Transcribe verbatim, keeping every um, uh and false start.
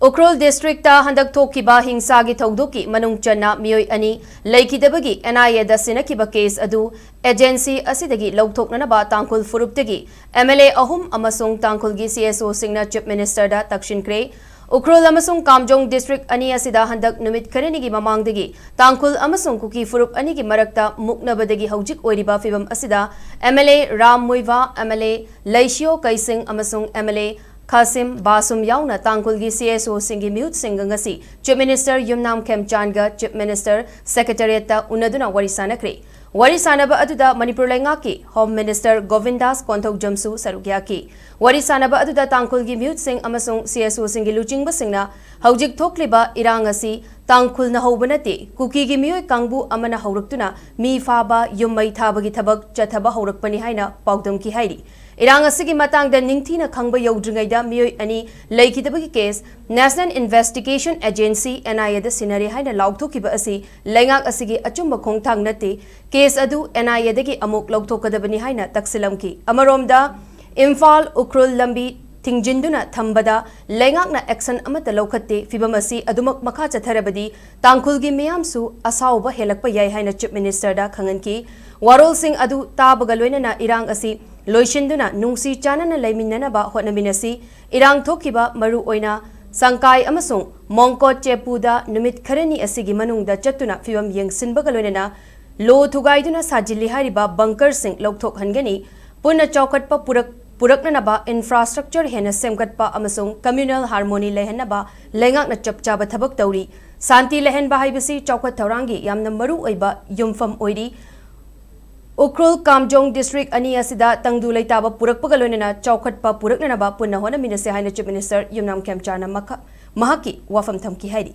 Ukhrul district ꯍꯟꯗꯛ ꯊꯣꯛꯈꯤꯕ ꯍꯤꯡꯁꯥꯒꯤ ꯊꯧꯗꯣꯛꯀꯤ ꯃꯅꯨꯡ ꯆꯟꯅ ꯃꯤꯑꯣꯏ ꯑꯅꯤ ꯂꯩꯈꯤꯗꯕꯒꯤ NIAꯗ ꯁꯤꯟꯅꯈꯤꯕ ꯀꯦꯁ ꯑꯗꯨ ꯑꯦꯖꯦꯟꯁꯤ ꯑꯁꯤꯗꯒꯤ ꯂꯧꯊꯣꯛꯅꯅꯕ ꯇꯥꯡꯈꯨꯜ ꯐꯨꯔꯨꯞꯇꯒꯤ MLA ꯑꯍꯨꯝ ꯑꯃꯁꯨꯡ ꯇꯥꯡꯈꯨꯜꯒꯤ CSOꯁꯤꯡꯅ Chief Ministerꯗ ꯇꯛꯁꯤꯟꯈ꯭ꯔꯦ꯫ ꯎꯈ꯭ꯔꯨꯜ ꯑꯃꯁꯨꯡ ꯀꯥꯝꯖꯣꯡ ꯗꯤꯁꯇ꯭ꯔꯤꯛ ꯑꯅꯤ ꯑꯁꯤꯗ ꯍꯟꯗꯛ ꯅꯨꯃꯤꯠ ꯈꯔꯅꯤꯒꯤ ꯃꯃꯥꯡꯗꯒꯤ ꯇꯥꯡꯈꯨꯜ ꯑꯃꯁꯨꯡ ꯀꯨꯀꯤ ꯐꯨꯔꯨꯞ ꯑꯅꯤꯒꯤ ꯃꯔꯛꯇ ꯃꯨꯛꯅꯕꯗꯒꯤ ꯍꯧꯖꯤꯛ ꯑꯣꯏꯔꯤꯕ ꯐꯤꯕꯝ ꯑꯁꯤꯗ MLA ꯔꯥꯝ ꯃꯨꯏꯚꯥ, MLA ꯂꯩꯁꯤꯌꯣ ꯀꯩꯁꯤꯡ ꯑꯃꯁꯨꯡ MLA ꯈꯥꯁꯤꯝ ꯕꯥꯁꯨꯝ ꯌꯥꯎꯅ ꯇꯥꯡꯈꯨꯜꯒꯤ CSOꯁꯤꯡꯒꯤ ꯃꯤꯍꯨꯠꯁꯤꯡꯒ ꯉꯁꯤ Chief Minister ꯌꯨꯝꯅꯥꯝ ꯈꯦꯝꯆꯥꯟꯒ Chief Minister Secretariatꯇ ꯎꯅꯗꯨꯅ ꯋꯥꯔꯤ ꯁꯥꯅꯈ꯭ꯔꯦ꯫ ꯋꯥꯔꯤ ꯁꯥꯅꯕ ꯑꯗꯨꯗ ꯃꯅꯤꯄꯨꯔ ꯂꯩꯉꯥꯛꯀꯤ Home Minister ꯒꯣꯕꯤꯟꯗꯥꯁ ꯀꯣꯟꯊꯧꯖꯝꯁꯨ ꯁꯔꯨꯛ ꯌꯥꯈꯤ꯫ ꯋꯥꯔꯤ ꯁꯥꯅꯕ ꯑꯗꯨꯗ ꯇꯥꯡꯈꯨꯜꯒꯤ ꯃꯤꯍꯨꯠꯁꯤꯡ ꯑꯃꯁꯨꯡ CSOꯁꯤꯡꯒꯤ ꯂꯨꯆꯤꯡꯕꯁꯤꯡꯅ ꯍꯧꯖꯤꯛ ꯊꯣꯛꯂꯤꯕ ꯏꯔꯥꯡ ꯑꯁꯤ ꯇꯥꯡꯈꯨꯜꯅ ꯍꯧꯕ ꯅꯠꯇꯦ, ꯀꯨꯀꯤꯒꯤ ꯃꯤꯑꯣꯏ ꯀꯥꯡꯕꯨ ꯑꯃꯅ ꯍꯧꯔꯛꯇꯨꯅ ꯃꯤ ꯐꯥꯕ, ꯌꯨꯝ ꯃꯩ ꯊꯥꯕꯒꯤ ꯊꯕꯛ ꯆꯠꯊꯕ ꯍꯧꯔꯛꯄꯅꯤ ꯍꯥꯏꯅ ꯄꯥꯎꯗꯝꯈꯤ ꯍꯥꯏꯔꯤ꯫ ꯏꯔꯥꯡ ꯑꯁꯤꯒꯤ ꯃꯇꯥꯡꯗ ꯅꯤꯡꯊꯤꯅ ꯈꯪꯕ ꯌꯧꯗ꯭ꯔꯤꯉꯩꯗ ꯃꯤꯑꯣꯏ ꯑꯅꯤ ꯂꯩꯈꯤꯗꯕꯒꯤ ꯀꯦꯁ National Investigation Agency, NIAꯗ ꯁꯤꯟꯅꯔꯦ ꯍꯥꯏꯅ ꯂꯥꯎꯊꯣꯛꯈꯤꯕ ꯑꯁꯤ ꯂꯩꯉꯥꯛ ꯑꯁꯤꯒꯤ ꯑꯆꯨꯝꯕ ꯈꯣꯡꯊꯥꯡ ꯅꯠꯇꯦ꯫ ꯀꯦꯁ ꯑꯗꯨ NIAꯗꯒꯤ ꯑꯃꯨꯛ ꯂꯧꯊꯣꯛꯀꯗꯕꯅꯤ ꯍꯥꯏꯅ ꯇꯛꯁꯤꯜꯂꯝꯈꯤ꯫ ꯑꯃꯔꯣꯝꯗ, ꯏꯝꯐꯥꯜ ꯎꯈ꯭ꯔꯨꯜ ꯂꯝꯕꯤ ꯊꯤꯡꯖꯤꯟꯗꯨꯅ ꯊꯝꯕꯗ ꯂꯩꯉꯥꯛꯅ action ꯑꯃꯠꯇ ꯂꯧꯈꯠꯇꯦ꯫ ꯐꯤꯕꯝ ꯑꯁꯤ ꯑꯗꯨꯃꯛ ꯃꯈꯥ ꯆꯠꯊꯔꯕꯗꯤ ꯇꯥꯡꯈꯨꯜꯒꯤ ꯃꯤꯌꯥꯝꯁꯨ ꯑꯁꯥꯎꯕ ꯍꯦꯜꯂꯛꯄ ꯌꯥꯏ ꯍꯥꯏꯅ Chief Ministerꯗ ꯈꯪꯍꯟꯈꯤ꯫ ꯋꯥꯔꯣꯜꯁꯤꯡ ꯑꯗꯨ ꯇꯥꯕꯒ ꯂꯣꯏꯅꯅ ꯏꯔꯥꯡ ꯑꯁꯤ ꯂꯣꯏꯁꯤꯟꯗꯨꯅ ꯅꯨꯡꯁꯤ ꯆꯥꯟꯅꯅ ꯂꯩꯃꯤꯟꯅꯅꯕ ꯍꯣꯠꯅꯃꯤꯟꯅꯁꯤ꯫ ꯏꯔꯥꯡ ꯊꯣꯛꯈꯤꯕ ꯃꯔꯨ ꯑꯣꯏꯅ ꯁꯪꯀꯥꯏ ꯑꯃꯁꯨꯡ ꯃꯣꯡꯀꯣꯠ ꯆꯦꯄꯨꯗ ꯅꯨꯃꯤꯠ ꯈꯔꯅꯤ ꯑꯁꯤꯒꯤ ꯃꯅꯨꯡꯗ ꯆꯠꯇꯨꯅ ꯐꯤꯕꯝ ꯌꯦꯡꯁꯤꯟꯕꯒ ꯂꯣꯏꯅꯅ ꯂꯣ ꯊꯨꯒꯥꯏꯗꯨꯅ ꯁꯥꯖꯤꯜꯂꯤ ꯍꯥꯏꯔꯤꯕ bunkerꯁꯤꯡ ꯂꯧꯊꯣꯛꯍꯟꯒꯅꯤ꯫ ꯄꯨꯟꯅ ꯆꯥꯎꯈꯠꯄ ꯄꯨꯔꯛ-, ꯄꯨꯔꯛꯅꯅꯕ infrastructure ꯍꯦꯟꯅ ꯁꯦꯝꯒꯠꯄ ꯑꯃꯁꯨꯡ communal harmony ꯂꯩꯍꯟꯅꯕ ꯂꯩꯉꯥꯛꯅ ꯆꯞ ꯆꯥꯕ ꯊꯕꯛ ꯇꯧꯔꯤ꯫ ꯁꯥꯟꯇꯤ ꯂꯩꯍꯟꯕ ꯍꯥꯏꯕꯁꯤ ꯆꯥꯎꯈꯠ ꯊꯧꯔꯥꯡꯒꯤ ꯌꯥꯝꯅ ꯃꯔꯨ ꯑꯣꯏꯕ ꯌꯨꯝꯐꯝ ꯑꯣꯏꯔꯤ꯫ ꯎꯈ꯭ꯔꯨꯜ ꯀꯥꯝꯖꯣꯡ ꯗꯤꯁꯇ꯭ꯔꯤꯛ ꯑꯅꯤ ꯑꯁꯤꯗ ꯇꯪꯗꯨ ꯂꯩꯇꯥꯕ ꯄꯨꯔꯛꯄꯒ ꯂꯣꯏꯅꯅ ꯆꯥꯎꯈꯠꯄ ꯄꯨꯔꯛꯅꯅꯕ ꯄꯨꯟꯅ ꯍꯣꯠꯅꯃꯤꯟꯅꯁꯤ ꯍꯥꯏꯅ Chief Minister ꯌꯨꯝꯅꯥꯝ ꯈꯦꯝꯆꯥꯟꯅ ꯃꯈ-, ꯃꯍꯥꯛꯀꯤ ꯋꯥꯐꯝ ꯊꯝꯈꯤ ꯍꯥꯏꯔꯤ꯫